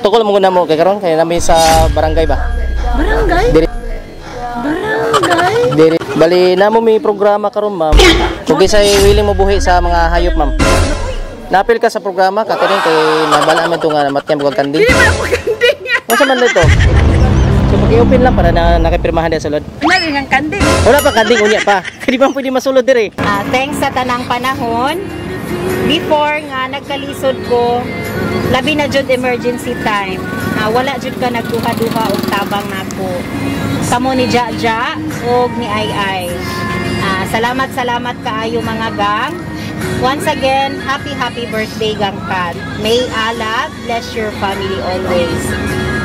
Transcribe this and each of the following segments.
Protocol mo na mo kay karon kay nami sa barangay ba? Barangay? Diri. Barangay? Diri. Bali namo may programa karon, ma'am. Kung kisay willing mo buhi sa mga hayop, ma'am. Napil ka sa programa katirin kay nabala man to nga namatyan mo kag kanding. Hindi man ako kanding. Unsa man dito? So pag-open lang para na nakipirmahan sa sulod. Naging ang kanding. Wala pa kanding unya pa. Kay di ba pwede masulod diri? Thanks sa tanang panahon. Before nga nagkalisod ko, labi na jud emergency time. Wala jud ka nagduha-duha og tabang nako. Kamo ni Jaja og ni Ai Ai. Salamat salamat kaayo, mga gang. Once again, happy happy birthday, Gang Kat. May Allah bless your family always.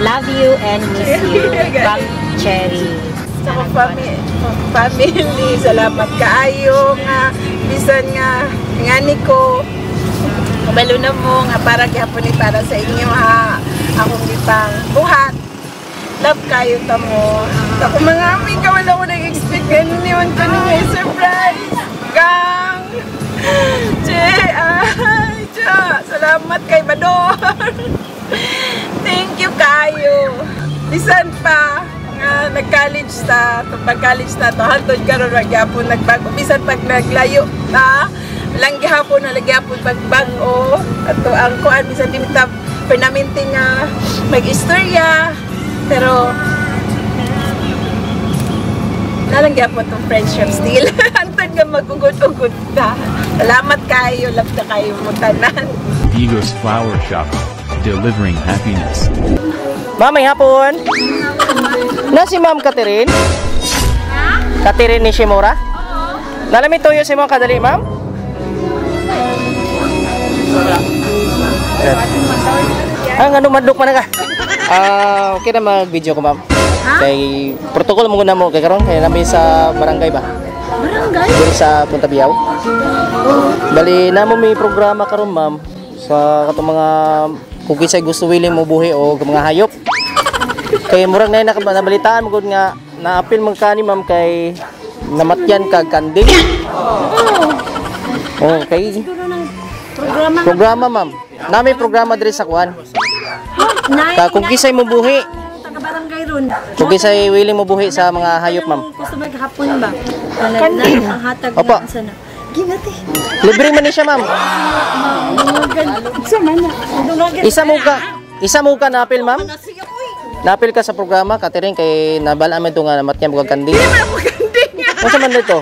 Love you and miss you. From Cherry. Sa akong family, salamat kaayo nga bisan nga ngani ko kabalo na mo nga para gihapon ni para sa inyo ha, akong gipang buhat. Love kayo ta mo. Ako mga amiga, wala ko nag-expect ganun yun ko ninyo surprise. Gang! Che, ay, cha, salamat kay Bador. Thank you kayo. Bisan pa nga nag-college ta, pag college na to, hantod karon ra gyapon nagbago. Bisan pag naglayo ta, lang gihapon na gyapon pagbag-o. Ato ang kuan, bisan di ta permanente nga mag-istorya, pero nalang gyapon tong friendship still. Hantod nga magugod-ugod ta. Salamat kayo, love na kayo mo tanan. Digos Flower Shop, delivering happiness. Ma'am, may hapon. Na si Ma'am Catherine? Catherine Nishimura? Oo. Nalami tuyo si mo kadali, ma'am? Ah, ngano madlok man na ka? Okay na mag-video ko, ma'am. Kay protocol mo na mo kay karon kay nami sa barangay ba? Barangay? Diri sa Punta Biyaw. Bali namo may programa karon, ma'am, sa katong mga kung kinsay gusto willing mo buhi o mga hayop. Kay murag na nabalitaan mo gud nga naapil man kani, ma'am, kay namatyan kag kanding. Oh, kay Programa. Programa, ma'am. Nami programa diri sa kuan. Ka kung kisay mo buhi, Taga barangay ron. kung kisay willing mo buhi sa mga hayop, ma'am. Customer gahapon ba? Nag ang hatag Opo. na sana. Ginati. Libre man ni siya, ma'am. Sa man na. Dungagan. Isa mo ka naapil, ma'am? Naapil ka sa programa, Catherine, kay nabala man to nga namatyan mo kag kanding. Hindi man ako kanding. Unsa man dito?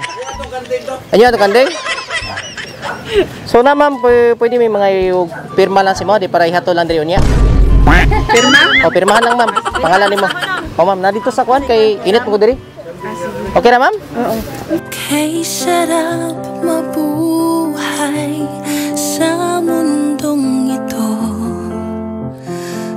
Ano to kanding? So na ma'am, pwede may mga yung pirma lang si mo, di para ihato lang diri unya. Pirma? O pirmahan lang, ma'am. Pangalan nimo. O ma'am, na dito sa kuan kay init mo ko diri. Okay na, ma'am? Kay sarap mabuhay sa mundong ito,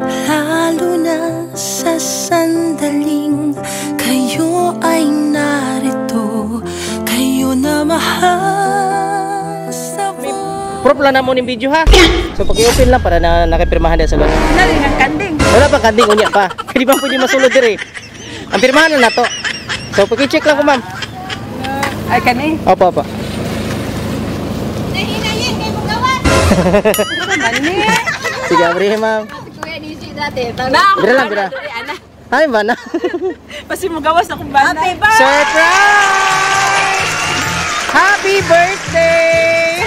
lalo na sa sandaling kayo ay narito. Kayo na mahal sa buhay. Proof lang na mo ning video ha. So pag-open lang para na nakipirmahan din sa loob. Naging ang kanding. Wala pa kanding unya pa. Di ba pwede masulod diri? Ang pirmahan na nato. So pag-check lang ko, ma'am. Ay kani. Opo, opo. Sige, abri, ma'am. Na. Bira lang, bira. Ay, ba na? Pasi mo gawas akong bana. Surprise! Happy birthday!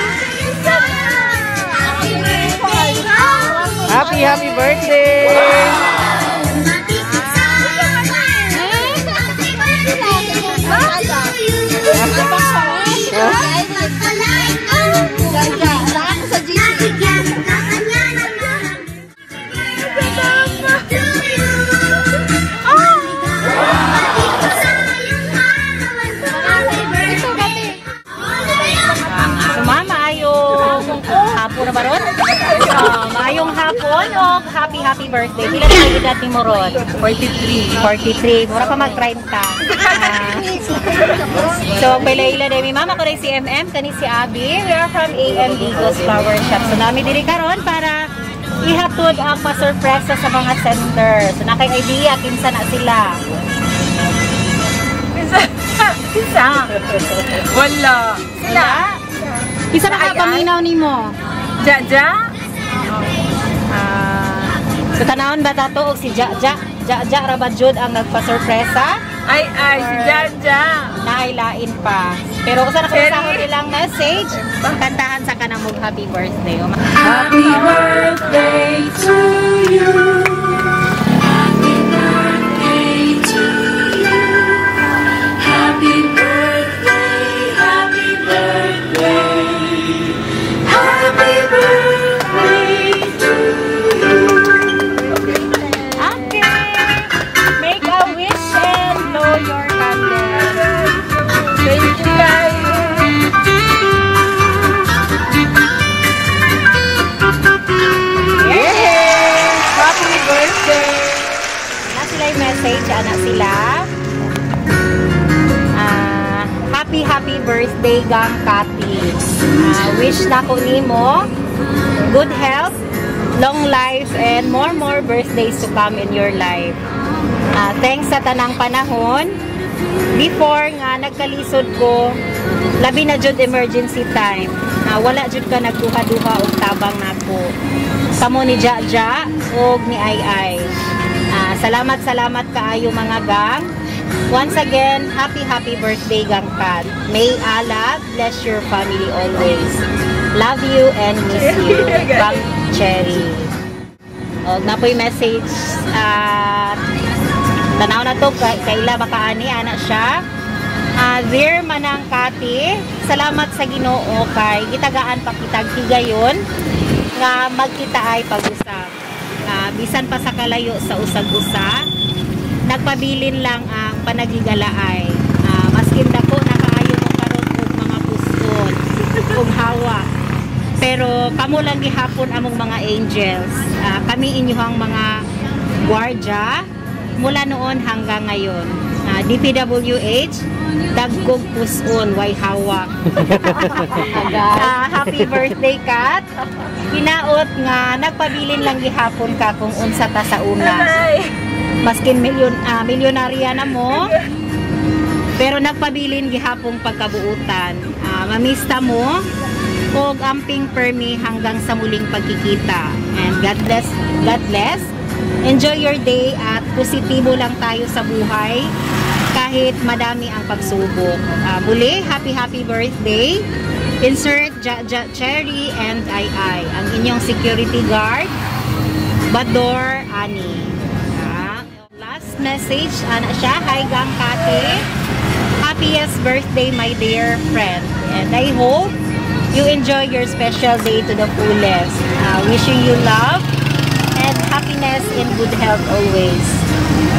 Happy, happy birthday! So ma'am, maayong hapon na ba ron? Maayong hapon o happy happy birthday. Pila na kayo edad ni mo ron? 43. 43. Mura pa mag-30. So, pila-ila din. Mi mama ko rin si MM, kani si Abby. We are from AM Digos Flower Shop. So, nami diri karon para ihatod ang pasurpresa sa mga sender. So, nakay idea kinsa na sila. Isa. Wala. Sila? Isa na ka paminaw nimo. Jaja? So tanawon ba tato og si Jaja? Jaja ra ba jud ang nagpa-sorpresa? Ay, ay, si Jaja. Nailain pa. Pero usa na sa ilang message, kantahan sa kanang mog happy birthday. Happy birthday to you. Happy birthday to you. Happy birthday, happy birthday. Happy birthday to you. Okay. Make a wish and blow your candle. Thank you, guys. Yay! Happy birthday! Na sila yung message, anak sila. Ah, happy happy birthday, Gang Kati. Ah, wish na ko nimo good health, long life, and more more birthdays to come in your life. Ah, thanks sa tanang panahon. Before nga nagkalisod ko, labi na jud emergency time. Ah, wala jud ka nagduha-duha og tabang nako. Kamo ni Jaja og ni Ay Ay. Ah, salamat salamat kaayo, mga gang. Once again, happy happy birthday, Gang Kat. May Allah bless your family always. Love you and miss you. Gang Cherry. Og naa poy message at tanaw na to kay kaila baka ani ana siya. Ah, dear Manang Kati, salamat sa Ginoo kay gitagaan pa kitag higayon nga magkita ay pag-usap. Ah, bisan pa sa kalayo sa usag-usa, nagpabilin lang ang panaghigalaay. Ah, maskin dako na kaayo mo karon og mga puson ug hawa. Pero kamo lang gihapon among mga angels. Ah, kami inyuhang mga gwardya mula noon hanggang ngayon. Ah, DPWH, dagkog puson, way hawak. Ah, happy birthday, Kat. Hinaot nga nagpabilin lang gihapon ka kung unsa ta sa una. Maskin milyonarya na mo, pero nagpabilin gihapong pagkabuutan. Ah, mamista mo og amping permi hanggang sa muling pagkikita. And God bless, God bless. Enjoy your day at positibo lang tayo sa buhay kahit madami ang pagsubok. Ah, muli, happy happy birthday. Insert Ja Ja Cherry and Ay Ay, ang inyong security guard, Bador Ani. Ah, last message, ana siya, "Hi Gang Kati. Happiest birthday, my dear friend. And I hope you enjoy your special day to the fullest. Wishing you love and happiness and good health always.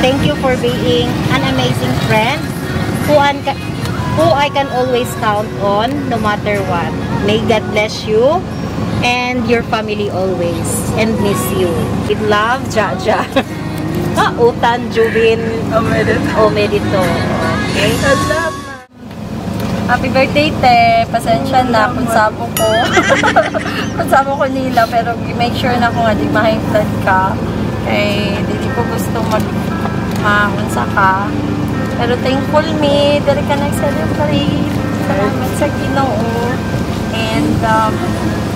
Thank you for being an amazing friend who I can always count on no matter what. May God bless you and your family always and miss you. With love, Jaja." Ah, Utan Jubin Omedito. Okay? Salamat. Happy birthday, te. Pasensya na kung sabo ko. Kung sabo ko nila, pero make sure na kung nga di mahimtad ka. Kay dili ko gusto mag maunsa ka. Pero thankful me, diri ka nag-celebrate. Salamat sa Ginoo. And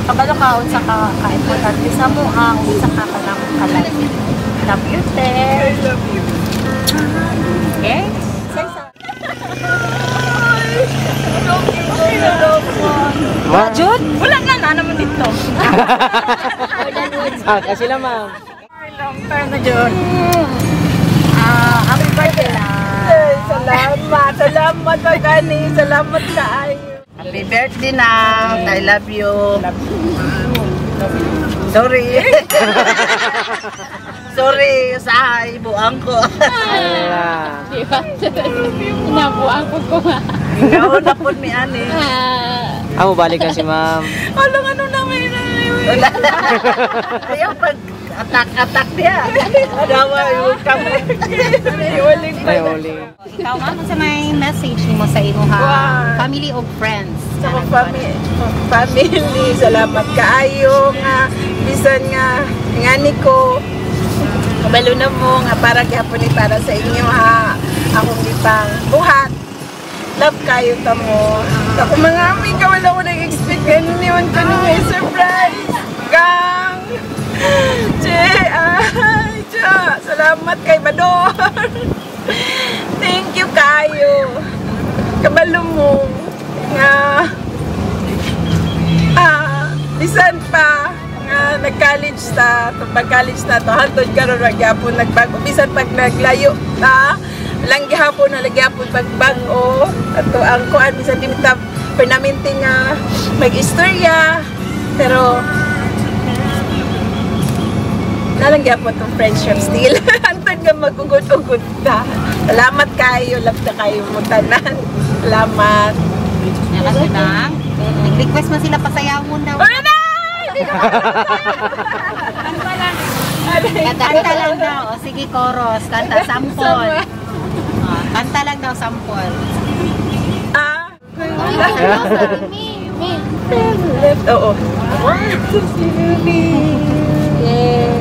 kabalo ka unsa ka ka-importante sa mo ang unsa ka kanang kalay. Love you, te. I love you. Okay? Say. Ma Jud? Wala nga na naman dito. Ah, kasi sila, ma'am. Long time na dyan. Ah, happy birthday na. Salamat. Salamat, Pagani. Salamat kaayo. Happy birthday na. I love you. Sorry. Sorry sa ibuang ko. Ala. Nabuang ko ko nga. Ikaw na po mi ani. Ah, balik na si ma'am. Alam ano namin. Wala. Ayaw pag attack-attack niya. Adawa yung kamo. Ay, uli. Ikaw, ma'am, unsa may message nimo sa imong Wow. family og friends? Sa akong family, salamat kaayo nga bisan nga ngani ko kabalo na mo nga para gihapon ni para sa inyo ha akong gipang buhat. Love kayo ta mo. Ako mga aming ka, wala ko nag-expect ganun yun ko nung may surprise gang. Che, ah. Salamat kay Bador. Thank you kayo. Kabalo mo nga bisan pa nga nag-college ta, pag college na to, hantod karon ra gyapon nagbago, bisan pag naglayo ta, lang gihapon na gyapon pagbag-o ato ang kuan, bisan di ta permanente nga mag-istorya, pero nalang gyapon tong friendship still hantod nga magugod-ugod ta. Salamat kayo, love na kayo mo tanan. Salamat. Nakaso lang. Nag-request man sila pasayawon daw. Ano na? Hindi ko Kanta lang daw. O, sige, chorus. Kanta, sample. O, kanta lang daw, sample. Ah, Me, me. Left, oo. One, two, three. Yeah.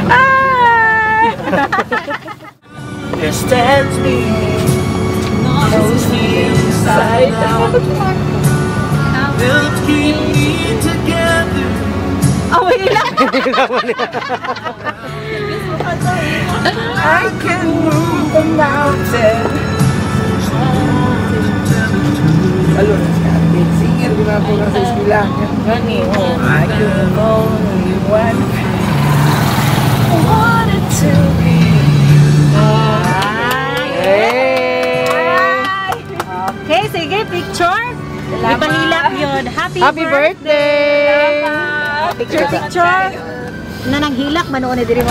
Ah! There stands me, knows me inside out. They'll keep me together. Oh, wait. I can move the mountain. Singer, di ba po sa eskwela? Gani, oh. I could only one. I wanted to be. Hey! Okay, sige, picture. Ipahilak yun. Happy, Happy birthday! Picture, picture. Na nanghilak, manoon na diri mo.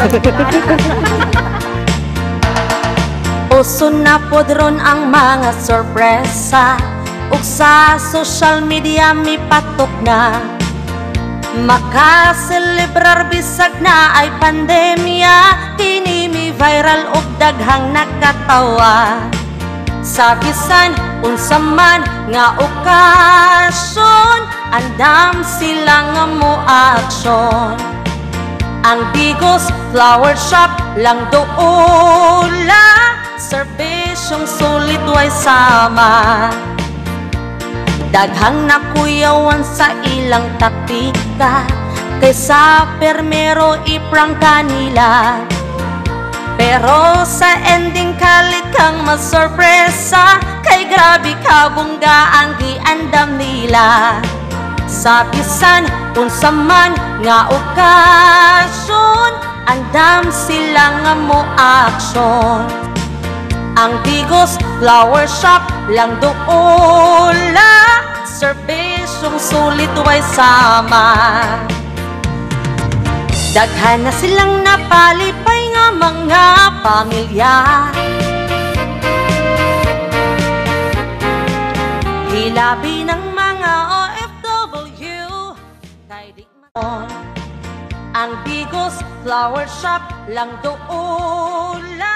Uso na pod ron ang mga sorpresa, ug sa social media mipatok na. Makaselebrar bisag na ay pandemya. Kini mi viral ug daghang nakatawa. Sa bisan unsa man nga okasyon, andam sila nga mo aksyon. Ang Digos Flower Shop lang doula, serbisyong sulit way sama. Daghang nakuyawan sa ilang taktika, kaysa permero iprangka nila. Pero sa ending kalit kang masorpresa, kay grabe kabungga ang giandam nila. Sa bisan unsa man nga okasyon, andam sila nga mo aksyon. Ang Digos Flower Shop lang doula, serbisyong sulit way sama. Daghan na silang napalipay nga mga pamilya. Hilabi ng mga OFW kay di Ang Digos Flower Shop lang doula.